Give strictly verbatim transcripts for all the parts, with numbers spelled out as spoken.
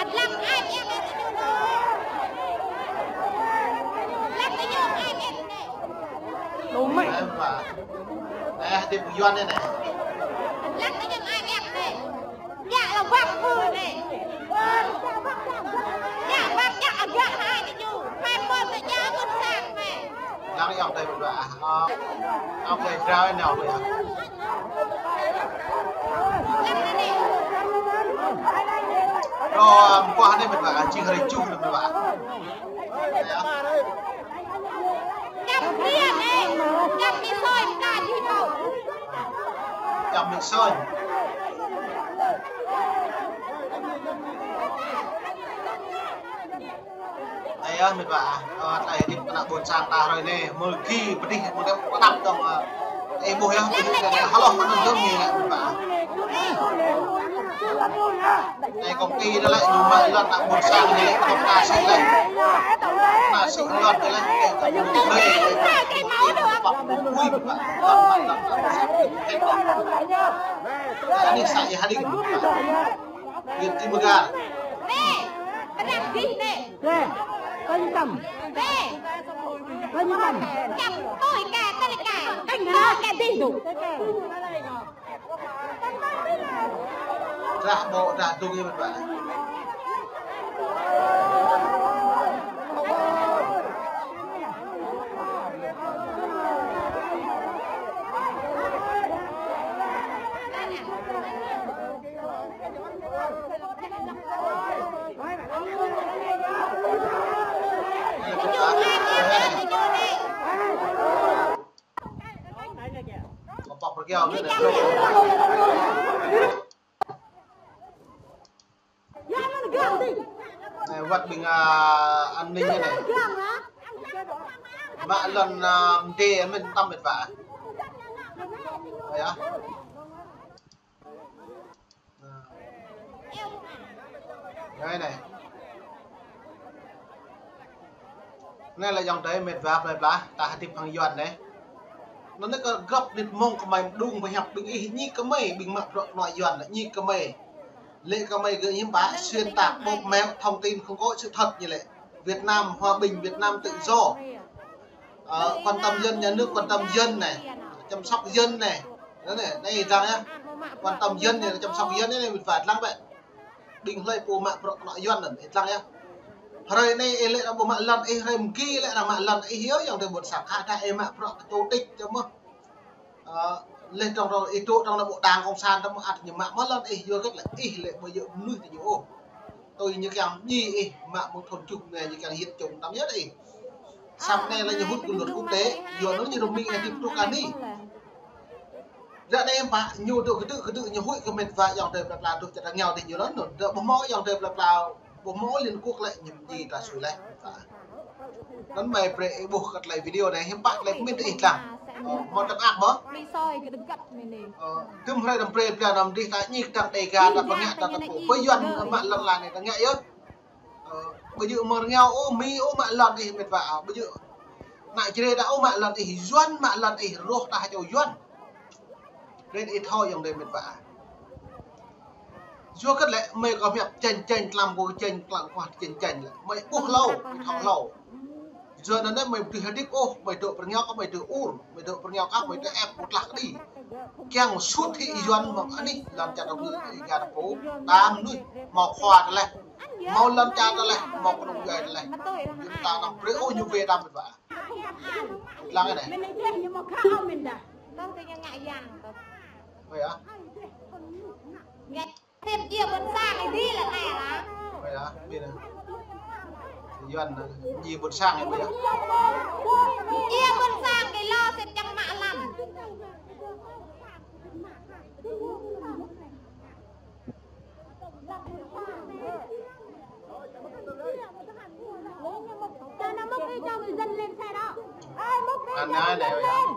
Ăt lăng ai ĕp ĕp ñu nô. Lăng tơ ñu ai ĕp ĕp. Nô mĕ. Ơ, Pă. Neh, hơdip Yuan anai neh. Lăng tơ ñu ai ĕp ĕp. Ñu lăng wăk pơ anai. Ñu wăk ñu agak hai tơ ñu. Hai pô tơ ñu ƀôn sang mĕ. Lăng yŏng tơ mĕt wa. Ơ, ơ, pơ drao nao pơ. Rơmang anai mĕt wa, čih hrơi juh anai mĕt wa. Čăm nia anai, čăm mi soi mta čih tơ. Čăm mi soi. Ơ, mĕt wa, ơ, tơlơi hơdip ană ƀôn sang ta hrơi anai, mơ̆ng ki pơdih, mơ̆ng tơlơi pơtăp tong, ơ, ih ƀuh yơh, pơdih tơlơi hloh mơ̆n dơ̆ng anai, mĕt wa. Anai kông ki anai lĕ, ñu mă lŏn ană ƀôn sang anai lĕ, kông ta sĭ lĕ. Ta sĭ lŏn anai lĕ, kông ki anai lĕ, păp ƀuh ƀuh, mĕt wa. Lŏn, lŏn, lŏn, lŏn, lŏn. Anai sa ia hơding, mĕt wa. Việt Trì Mơgar. Nè, kơnang dih nè. Nè, kơnang tăm. Nè. Kơnang tăm. Čăm tui kơ, tui kơ. Kơnang kơ dih dŏ. Rah ƀô̆, rah dŭng ia mĕt wa. Anai, wăt ƀing, ơ, an ninh anai. Mă lŏn, ơ, mdê mĕn tăm mĕt wa. Ơ, yơh. Anai, anai. Anai lĕ yŏng adơi mĕt wa plơi pla, ta hơdip hăng Yuan anai. Anŭn anai kơ grăp nit mông kơmơi mơđung pơhiăp ƀing ih ñik kơmơi, ƀing mă bruă kơnuă Yuan anai ñik kơmơi. Lĕ kơmơi gơ̆ hiư̆m pă xuyên tạc, bóp méo, thông tin không có sự thật ñu lĕ. Việt Nam hòa bình, Việt Nam tự do. Ơ, quan tâm dân, nhà nước quan tâm dân anai. chăm sóc dân anai. Anai, anai, ih lăng yơh. Quan tâm dân anai, chăm sóc dân anai, mĭt wa ih lăng bĕ. Ƀing hlơi pô mă bruă kơnuk Yuan anŭn, ih lăng yơh. Hrơi anai ih lĕ arăng ƀu mă lŏn ih, hrơi mơ̆ng ki ih lĕ arăng mă lŏn ih yơh, ayŏng adơi ƀôn sang. Khă dah ih mă bruă kơ chủ tịch tơ mơ̆. Ơ, lĕ trong rŏ ih dŏ trong ană ƀu đang cộng sản tơ mơ̆ ăt ñu mă mơ̆ lŏn ih, yua hơget lĕ ih lĕ ƀu djơ̆ mơnuih tơ ñu ôh. Tui ñu kiăng djai ih mă mơ̆ng thun tơjuh anai ñu kiăng hiêt čŏng tăm yơh ih. Samơ̆ anai lĕ ñu hŭt kơ luật quốc tế, yua anŭn ñu rơming ih hơdip truh kơ anai. Ră anai ƀă ñu dŏ kơdư̆ kơdư̆ ñu huĭ kơ mĕt wa ayŏng adơi plơi pla dŏ čar rơngiao adih ñu anŭn, anŭn dŏ ƀu hmâo ayŏng adơi plơi pla, ƀu hmâo Liên Quốc lĕ ñu djai ta sui leh. Anŭn mơi brơi ih ƀuh kơ tơlơi video anai, hiư̆m pă tơlơi pơmĭn ih lăng. Ơ, hmâo tơ̆ng ak ƀơh. Ơ, tơm hrơi anăm brơi pla anăm dih ta ñik tang Dega ta pơngă ta tơpŭ. Pơ Yuan mă lŏn anai ta ngă yơh. Ơ, ƀu djơ̆ mơ̆ng rơngiao ôh, Mi ôh mă lŏn ih mĕt wa, ƀu djơ̆ ană Jrai ta ôh mă lŏn ih, Yuan mă lŏn ih, rŏh ta hơčâo Yuan. Brơi ih thâo ayŏng adơi mĕt wa. Yua hơget lĕ mơi kơ hiăp chênh chênh tlam kơ chênh tlam kơ chênh chênh lĕ. Mơi ƀuh hlâo, ih thâo hlâo. Yua anŭn anai mơi ƀu dưi hơdip ôh, mơi dŏ pơ rơngiao kơ mơi dưi ur, mơi dŏ pơ rơngiao kơ mơi dưi ĕp kơtlah kơđi. Kiăng sut hĭ Yuan mơ̆ng anih lŏn čar ta pơgư ih gah ta pô, ta mơnuih, hmâo khua ta leh, hmâo lŏn čar ta leh, hmâo kơnung djuai ta leh. Yua ta anăm brơi ôh ñu wai ta mĕt wa. Lăng anai. Ơ yơh. Sĭt djai ƀôn sang ih dih lĕ anai hă? Ơ yơh, ƀiă anai. Yuan anai, djai ƀôn sang ih ƀiă. Djai ƀôn sang kơ lŏn sĭt čang mă lăm. Anai anai yơh.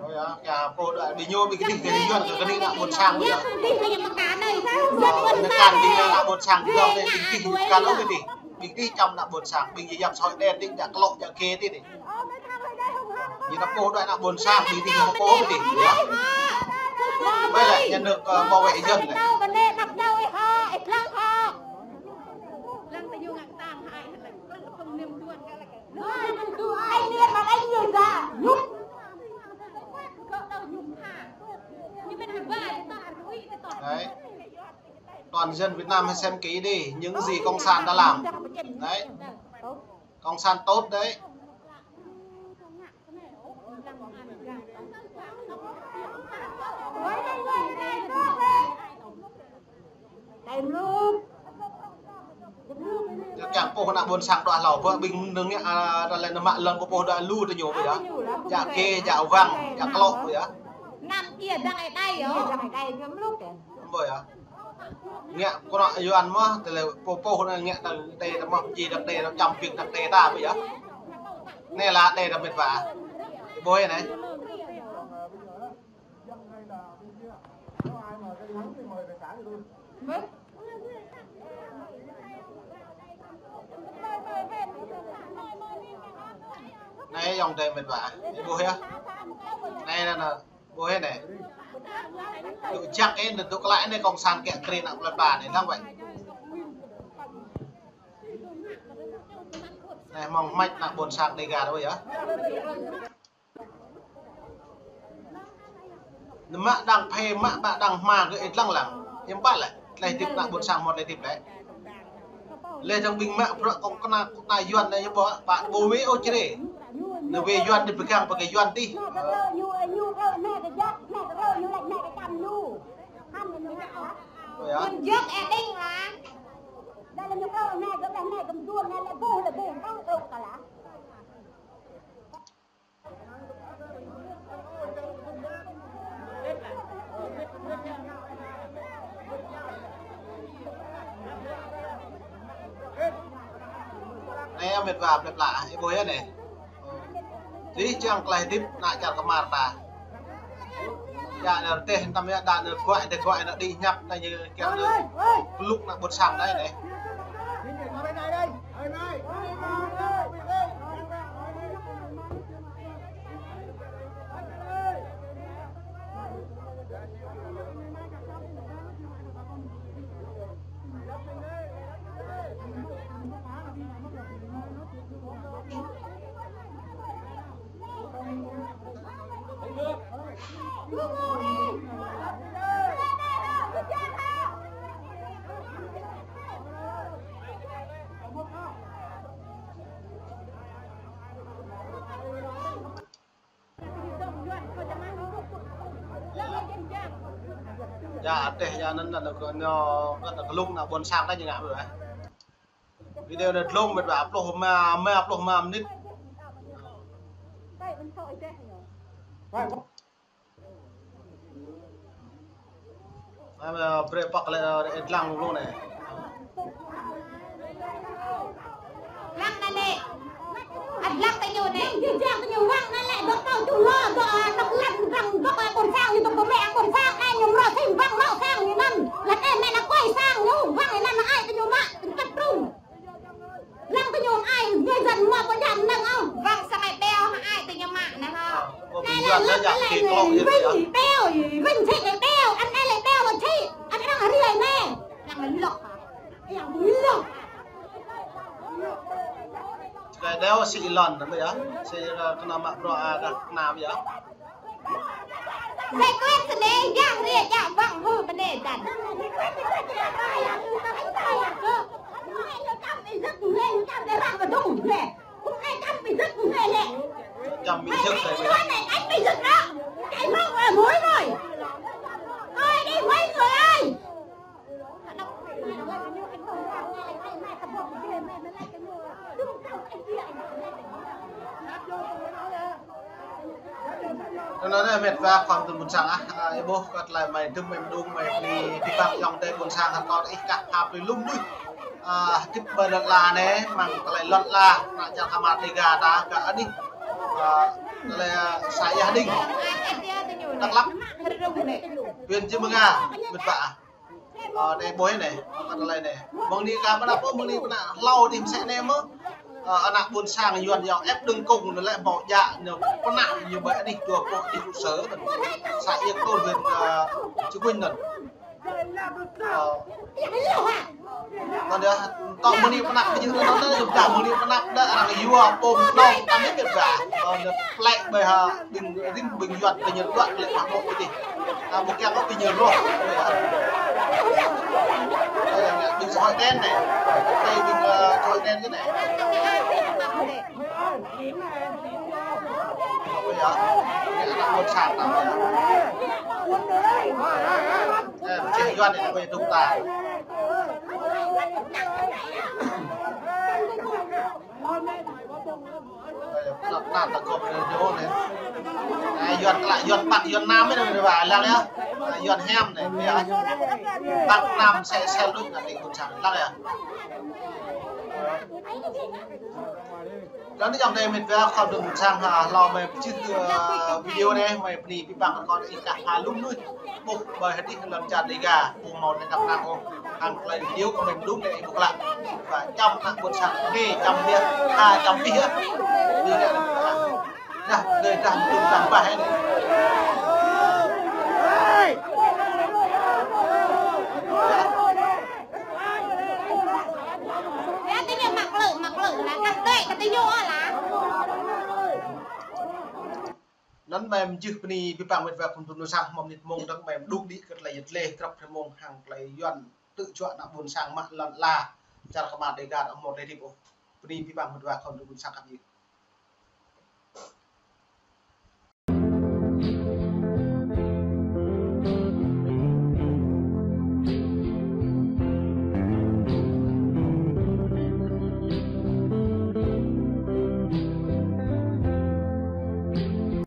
Ơ yơh, kơ pô đuaĭ ƀing ñu ƀing gih kơ Yuan kơ gih ană ƀôn sang ƀiă. Anai kăn ƀing ană ƀôn sang ƀiă anai ƀing gih kăn ôh ƀing gih. Ƀing gih čăm ană ƀôn sang, ƀing gih yap soi đen ƀing jak klŏk jak kê ti anai. Ñu ta pô đuaĭ ană ƀôn sang, ƀing gih ta pô ƀing gih. Ƀai lĕ nhà nước, ơ, bảo vệ dân lĕ. Đấy. Toàn dân Việt Nam hãy xem kỹ đi, những gì cộng sản đã làm. Đấy. Cộng sản tốt đấy. Ñu kiăng pô ană ƀôn sang đuaĭ hlâo, ƀơi ƀing nưng, a, ta lĕ nao mă lŏn kơ pô đuaĭ lu tơ ñu ƀiă. Jak kê, jak wăng, jak klŏk ƀiă. Năm kia dang ai đai yơh. Ƀiă yơh. Ngă kơ ană Yuan mơ̆, tơlơi pô pô anai ngă tang đe ta mơ̆, či tang đe ta čăm pik tang đe ta ƀiă. Anai lĕ đe ta mĕt wa. Ƀơi anai. Anai ayŏng adơi mĕt wa. Ƀuh yơh. Anai anai anai. Ƀuh anai. Dŏ jak anai, dŏ klă anai cộng sản kiăng krê ană plơi pla anai lăng wơ̆t. Anai mơ̆ng hmăč ană ƀôn sang Dega ƀuh yơh. Nao mă đang phê, mă ƀă đang hma kơ ih lăng lăng. Hiư̆m pă lĕ, tơlơi hơdip ană ƀôn sang hmâo tơlơi hơdip lĕ. Lĕ dang ƀing mă bruă kông kơna kơna Yuan anai ñu ƀuh, pă ƀu wai ôh čre. Nao wai Yuan dih pơgang pơkă Yuan dih. Ơ yơh. Anai mĕt wa plơi pla, ih ƀuh yơh anai. Dih čang tơlơi hơdip ană čar kơmar ta. Dă nao rơdêh tăm yơh, dă nao guai, dă guai nao đĭ ñăp, nao ñu kiăng nao klŭk nao ƀôn sang đơi anai. Dă rơdêh dă anŭn, anŭn kơ ñu, kơ ñu klŭk nao ƀôn sang đơi ñu ngă ƀơi. Video anai dlông mĕt wa, pluh rơma, rơma pluh rơma mơnit. Anai, brơi păk lĕ, ĕt lăng lu anai. Lăng anai lĕ. Ăt lăng tơ ñu anai. Jing jing tơ ñu wăng anai lĕ, dŏ kâo ču lŏ, dŏ, a, tŏk lăng, wăng, dŏ, a, ƀôn sang, ñu tŏk pơmĕ, a, ƀôn sang, anai ñu mrô sim wăng, mrô sang, ñu anŭn. Lăt anai mĕt ană kuai sang, ñu wăng anai, anai ai tơ ñu mă, tơčăp trŭng. Lăng tơ ñu ai, người dân mă pơjăm lăng ôh. Wăng sang ai ƀeo, ai tơ ñu mă anai hă. Anai lĕ, lăng anai lĕ, Vinh, ƀeo, Vinh sĭ lĕ ƀeo, anai lĕ ƀeo, anai sĭ, anai arăng ri anai. Lăng lŏk. Yang lŏk. Čơkơi đeo sĭ lŏn anŭn yơh. Sĭ, ơ, kơnơ̆ng mă bruă, a, dah kơnam yơh. Sĕ kuet sơnê yang ria jak wăng hư bơnê dan. Čăm ƀĭ jơk lĕ. Ơi, đi mấy người ơi. Anŭn anai mĕt wa khŏm tŭ ƀôn sang ah, a, ih ƀuh kơ tơlơi mơi dŭm mơi mơđung mơi bơni pơpă ayŏng adơi ƀôn sang hăng kâo ih kah pha pơlŭm đuč. A, hơdip ƀơi lŏn ala anai, mơ̆ng tơlơi lŏn ala, ană čar Kama Dega ta, kơ anih, a, tơlơi, a, să Ia Đinh. Dak Lak. Huyện Cư Mơga, mĕt wa ah. Ơ, anai ƀuh anai, kơ tơlơi anai. Mơ̆ng anai kơ pơnăp, mơ̆ng anai pơnăp, hlâo đĭ mơsĕ anai mơ̆. Ơ, ană ƀôn sang Yuan yua ĕp đơ̆ng kông anŭn lĕ ƀâo djă, ñu pơnăp ñu ƀơi anih dua pô anih trụ sở anŭn. Să Ia Tôn huyện, ơ, Cư Kuin anŭn. Ơ, anŭn yơh, tŏ mơ̆ng anai pơnăp kơ ñu anŭn, anŭn yơh, dah mơ̆ng anai pơnăp dah arăng yua pô mơnơ̆ng tăm mĕt wa. Ơ, ñu plĕ ƀơi ha. Ƀing, ƀing, ƀing Yuan kơ ñu dua klĕ mă mơ̆ pơtih. Ta ƀu kiăng kơ ƀing ñu rŏh. Ơ, ƀing xã hội đen anai. Ƀing, ơ, xã hội đen kơ anai. Ơ, yơh. Anai ană ƀôn sang ta. Ơ, ƀing Yuan anai ƀing dŭng ta. Ơ, pơnăp, pơnăp ta gŏp ñu anai. Ơ, Yuan klă, Yuan păt, Yuan nam anai, wa, lăng yơh. Ơ, Yuan hiam anai, yơh. Păt nam sĕ sel đuč ană ƀôn sang, lăng yơh. Anŭn ayŏng adơi mĕt wa khŏm tŭ ƀôn sang, ha, hlâo mơi pơčih, ơ, video anai, mơi bơni pơpă kơ kâo ih kah pha lŭm đuč. Ƀuh ƀơi hơdip lŏn čar Dega, ƀu hmâo tơlơi dăp nang ôh. Hăng tơlơi video kơ mơi mơđung lĕ ih ƀuh klă. Wa čăm ană ƀôn sang, ƀing čăm biă, ha čăm biă. Ƀing ană ƀôn sang. Dah, dơi dah mơđung dah bah anai. Yơh, tơ ñu mă klư̆, mă klư̆, lah kah tơi kơ tơ ñu ôh lah. Anŭn mơi mơčih bơni pơpă mĕt wa khŏm tŭ ƀôn sang hmâo mơnit mông dơ̆ng mơi mơđung đĭ kơ tơlơi yơh tơlơi krăp hrơi mông hăng tơlơi Yuan tŭ čuă ană ƀôn sang mă lŏn ala čar Kama Dega dah hmâo tơlơi hơdip ôh. Bơni pơpă mĕt wa khŏm tŭ ƀôn sang khăp yơh.